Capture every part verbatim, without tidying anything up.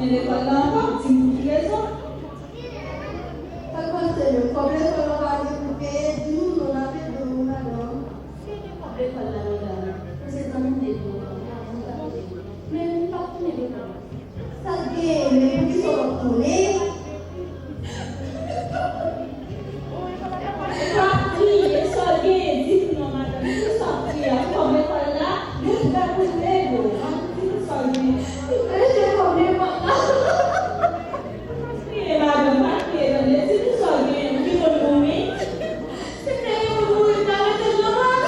Lekòl la ankò, di m pou ki rezon. Sa k pase menm? Kòb lekòl la pa gen pou peye, di nou non, n ap ede w, madanm. Si gen kòb lekòl la, medam, se zanmi m te di w, men m p ap tounen lekòl. Sa k genyen, men poukisa w p ap tounen? Pa kriye, sa w genyen, di m non, madanm. Ki sa w di a? Kòb lekòl la, nou prè pou nou ede w. An, di m sa w di. Ou prese kòb lekòl la. Pa kriye, madanm, pa kriye, tande. Di m sa w genyen, ou gen moun mouri? Si m te gen moun mouri, m ta mete l nan mòn.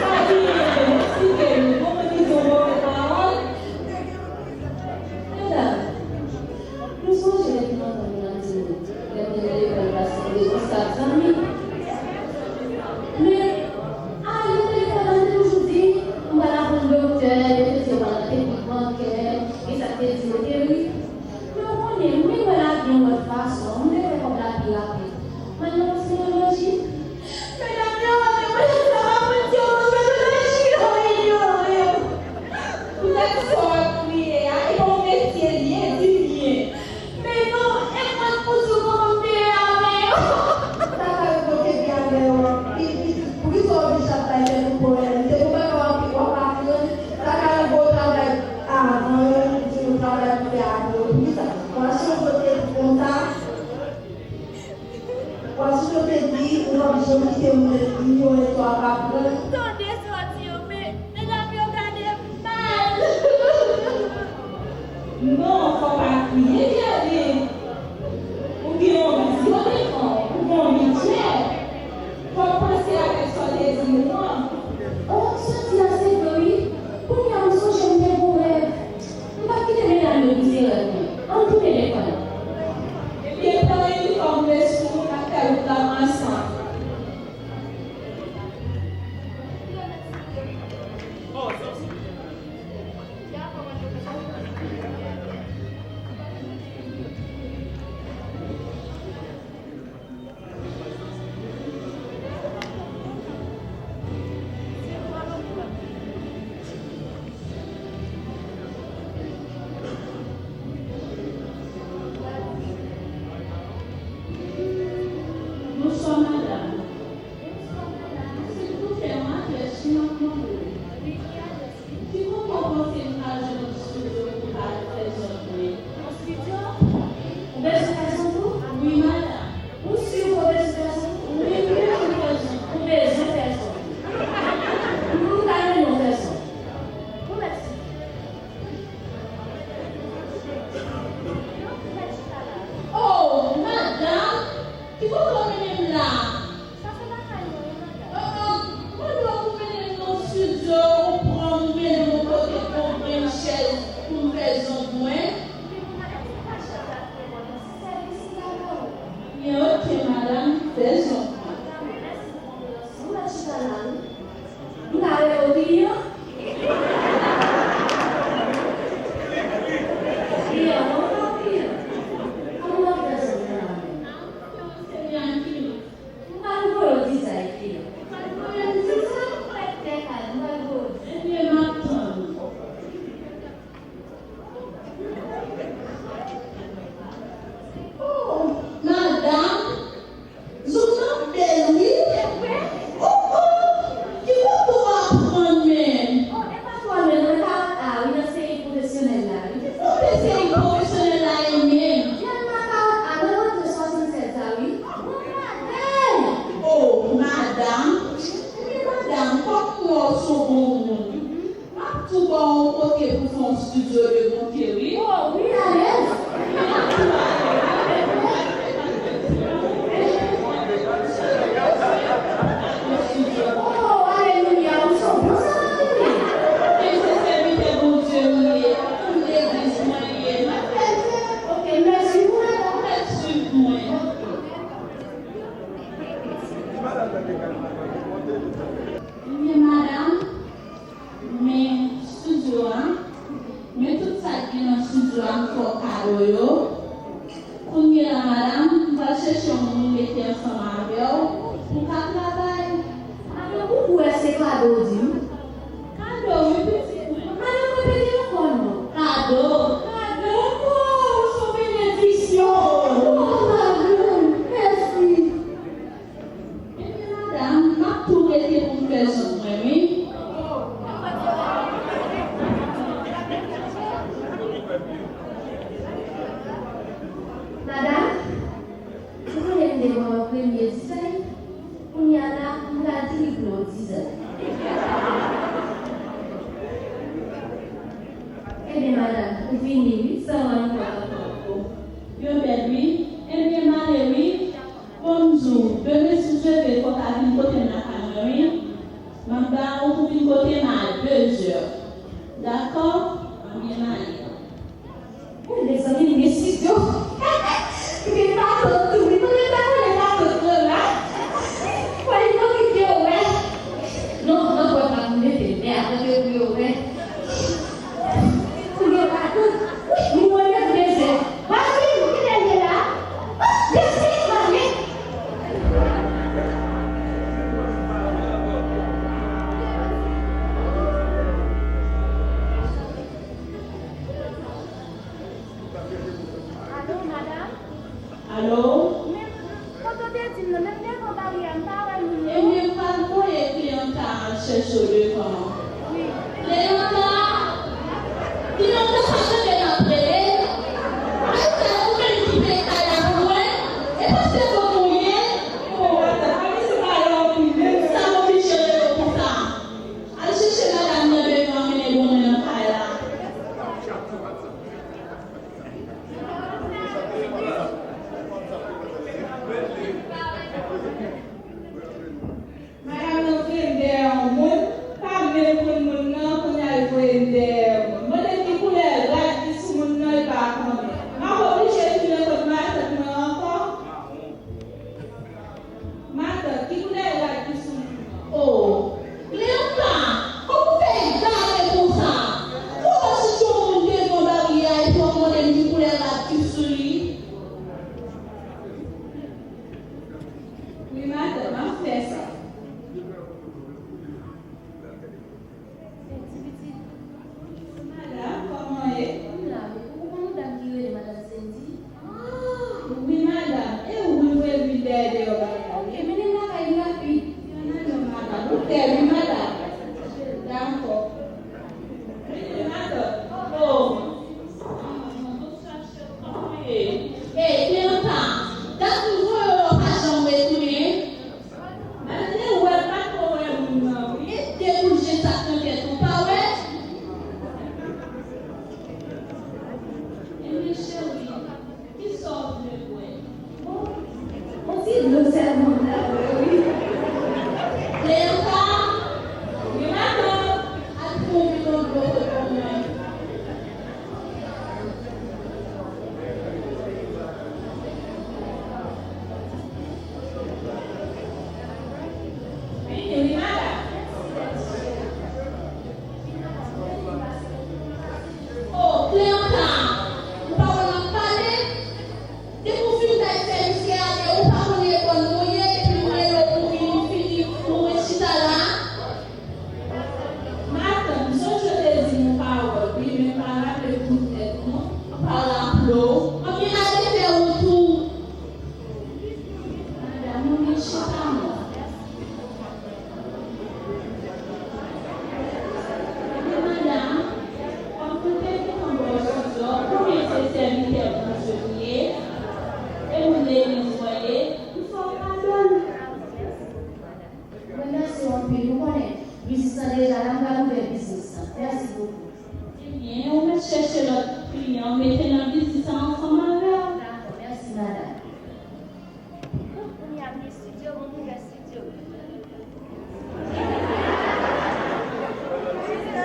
Pa gen anyen, m eksplike nou. Gon moun ki di yon move pawòl. Medam, nou sonje depi lontan nou ap di nou, lè nou te lekòl, nou pa sanble konsa, zanmi. Men, a, lè nou te lekòl la, nou te toujou di, nou pral aprann doktè, yo te di yo pral nan teknik bankè, e sa k te di yo te ri. Men w konnen, m vin wè lavi yon lòt fason, m vle fè kòb la pi rapid. M al nan kosmetoloji. Medam yo, yo, yo, yo, yo, yo, yo, yo. Poutèt sa w ap kriye a, e pa yon metye l ye, di m byen. Men non, e mwen k pou di w kòman m te ye avè yo. Sa ka rive w te byen avè yo anpil, pitit, poukisa w oblije ap bay tèt ou pwoblèm? Se pou bagay w ap, w ap aprann, sa ka rive w travay avan yo, pou di nou travay pou fè avè yo. Poukisa? W a sonje w te di konsa. W a sonje w te di ou p ap janm kite moun inyore sa w ap aprann. Tande sa w di yo, men medam yo gade m mal. Non, fò w pa kriye, gade. Ou gen yon bidjè devan w, ou gen yon bidjè. Fò w panse avèk sa w te di nou an. O, sa w di a se vre, wi. Kounye a m sonje m te gon rèv. M p ap kite medam yo brize rèv mwen. Ann tounen lekòl. Ebyen, pran inifòm w sou, n ap fè wout la ansanm. Bonswa, madanm. Silvouplè, yon adrès wi m ap mande w. Ki kote w panse m ka jwenn yon estidyo pou m ka al fè zòn mwen? Yon estidyo? Ou bezwen fè zòn ou? Wi, madanm. Ou si ou bezwen fè zòn ou? Wi, m bezwen fè zòn. Ou bezwen fè zòn. M ka mennen w fè zòn. Bon, mèsi. Oh, madanm, ki kote w mennen m la? Sa se lakay mwen wi, madanm. An an, mwen di w pou mennen m nan estidyo, ou pran m, ou mennen m yon kote, ou ban m chèz pou m fè zong mwen. Men bon, madanm, se pa chèz la ki enpòtan, se sèvis li avè w. Ebyen, oke, madanm, fè zong mwen. Dakò, mèsi pou konfidans ou, m ap chita la, wi. M ka rele w kliyan? Kliyan, non, pa kliyan. Kòman w ap fè zong mwen la menm? Se byen, kliyan. M pral voye w di sa, epi. Ou pral voye m di sa? Ou pral fè kal, m pral voye w di. Ebyen, m ap tann ou. Oh, madanm, zong nan bèl, wi. Oh, oh, ki kote w aprann menm? Oh, e pa twò lwen, nan karant A, wi, nan seri pwofesyonèl la, wi. Ou fè seri pwofesyonèl la e menm? Jan nan karant A, nan rantre swasannsèz la, wi. Bon, madanm. Oh, madanm. Ebyen, madanm, kòm m wè w se yon bon moun, m ap tou ba w yon kote pou fè yon estidyo de bonte, wi. Oh, wi, alèz. Oh, alelouya, ou se yon bon Samariyen. Men se sèvitè Bondye m ye, moun legliz mwen ye, m ap fè l fè. Oke, mèsi pou madanm. Mèsi pou mwen. Ebyen, madanm, men estidyo a, men tout sa k gen nan estidyo a, m fè w kado yo. Kounye a, madanm, m pral chèche yon moun mete ansanm avè w pou n ka travay. Madanm, ou kwè se kado w di m? Kado, wi, pitit mwen. Madanm, repete ankò non. Kado. Kado ankò. Vini wi, sèlman yon pòt ap frape. Yo bèl wi. Ebyen, m ale wi. Bon, m di w, demen si Dye vle, fò w ta vin kote m lakay mwen wi. M ap ba w pou vin kote m a de zè. Dakò? Ebyen, m ale. Wi, mezanmi, m gen estidyo. M gen matant tou wi. Kote m ta konnen matant lan la? Fò li okipe yo, wè. Non, non, fò pa m mete, men atanke pou yo wè. Pou yo pa tout. Wi, nou wè yo bezwen. Vas-y, ki dènye la? Vas-y, vas-y. Alo, madanm? Alo? Men, kote w te di m nan, menm devan baryè a, m pa wè moun yo. Ebyen, m pral voye Kleanta al chèche w devan an. Wi. Kleanta! Kleanta, pa tande m ap rele? Al fè ou menm ki peye kay la pou mwen? E pa se bon nou ye? O, madanm, pa misye pale anpil, men sa oblije rele w konsa. Al chèche madanm nan devan, mennen l nan kay la. Madanm nan voye m dèyè yon moun, pa menm konn moun nan, kounye a l voye m dèyè yon moun. Mande ki koulè rad ki sou moun nan, li pa konnen. M ap oblije tounen kot matant mwen ankò. Matant, ki koulè rad ki sou moun nan? O, Kleanta, kòman w fè egare konsa? Kòman w chèche yon moun devan baryè a epi w ap mande m ki koulè rad ki sou li? Wi, matant, m ap fè sa. Ti pitit. Madanm, kòman w ye? M la wi. Ou konn yon dam ki rele madanm Sendy? Ah, wi, madanm. E ou l voye m vin dèyè deyò bagay la. Ok, mennen m lakay li rapid. Madanm, ou bèl wi, madanm. Dakò. Wi, madanm. Oh. Kòman w ye? Ey, Kleanta, dat m voye w la w pa janm retounen. Madanm, ou wè m pa twò wè moun nan wi. E dekouje sa k nan tèt ou, pa wè? Ebyen, cheri, kisa w vle bwè? Bon, yon ti dlo sèlman m ta bwè wi. Kleanta, wi madanm, al pran yon bidon dlo pou mwen. Vini wi, madanm. O, Kleanta, ou pa wè m ap pale? Depi w fin bay sèvis la, ou pa konnen bòn nou ye, depi m rele w pou vin, ou fini, ou ret chita la. Matant, m sonje w te di m yon pawòl wi, men m pa raple l tout nèt non. M pa raple w. Anben ale fè wout ou. Madanm, ou vin chita non. Anben madanm, kòm nou te gentan ba w sou zòd, ou menm se sèvitè Bondye ou ye, e moun legliz ou ye, m fè w padone. Mwen remèsye w anpil. Ou konnen, biznis lan deja la, m pral ouvè biznis lan. Mèsi bokou. Ebyen, ou mèt chèche lòt kliyan, ou mete nan biznis lan ansanm avè w. Dakò, mèsi, madanm. Kounye a m gen estidyo, bon, m ouvè estidyo.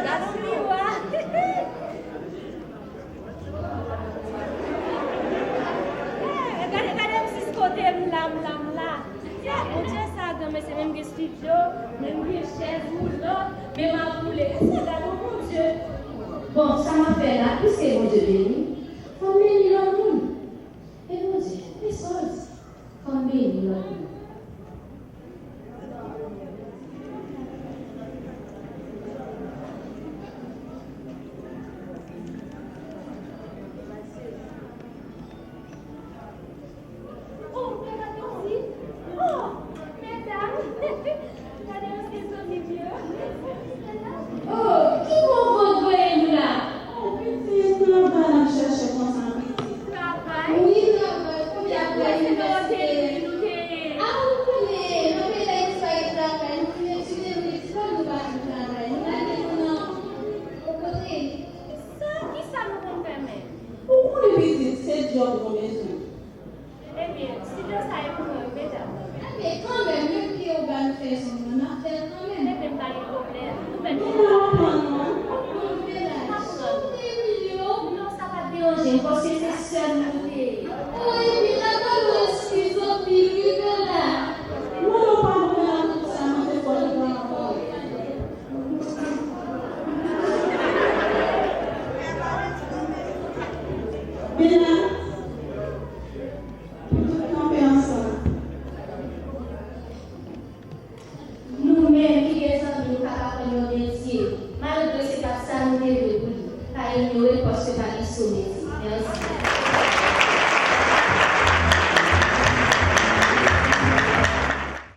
Gade yon miwa. Eh, gade, gade m sis kote m la, m la, m la. Bondye sa gran mesye, menm gen estidyo, menm gen chèz woulant, menm ap woule. Gade yon Bondye. Bon, sa m ap fè la, piske Bondye beni, fò m beni lòt moun. E Bondye, e sòz, fò m beni lòt moun. Oh, gade yon ti. Oh, medam. Gade yon ti zoli vye. Oh, ki bon vant voye nou la? Oh, pitit, nou anba n ap chèche konsa, pitit. Men la, pou tout kanpe ansanm. Nou menm ki gen zanmi nou k ap aprann yo de Dye, malgre se pa t sa nou te vle pou li, pa inyore pòs ke pa gen someti. Mèsi.